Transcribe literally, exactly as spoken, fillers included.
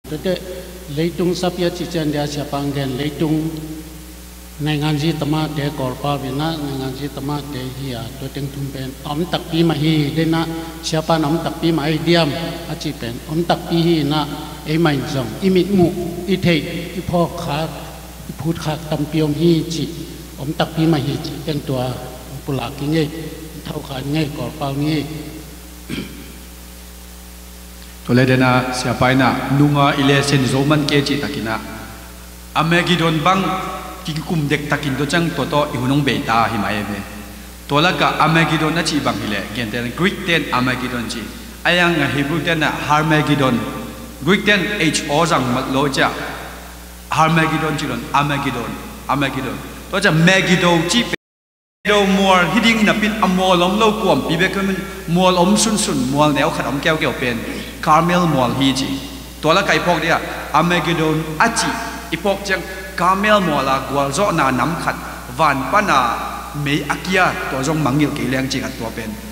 Tuate leitung sapi a cih ciang dia siapa gen leitung nainganzi tamate Kawlpau inah nainganzi tamate hi a, tua teng thum pen a om takpi mah hi. Denah siapa in a om takpi mah ahi diam a cih pen a om takpi hi inah, eimah in zong i mitmuh, i theih, i phawkkhak, i phutkhak tampi om hi cih, a om takpi mah hi cih pen tua pulak i ngei, thokha i ngei Kawlpau ngei. Tua le denah siapa inah nunga i le sen zo man kei cih takinah Armageddon bang kikum dektakin tua ciang tua tawh i hun hong beita hi mai ve. Tua lakah Armageddon a cih bang hileh gentehna Greek ten Armageddon ci, a ianga Hebrew tenah Harmageddon, Greek ten H O zang mat lo ciah Harmageddon ci lon, Armageddon, Armageddon. Tua ciah Megiddo cih Megiddo mual hi ding hi napin a mual om lo kuampi bek hi lo in mual om sunsun, mual neu khat om keukeu pen Carmel mual hi ci. Tua lakah i phawk dih a, Armageddon a cih i phawk ciang Carmel mual a gualzawhna nam khat van pana mei a kiat tua zong mangngilh kei leng ci khat tua pen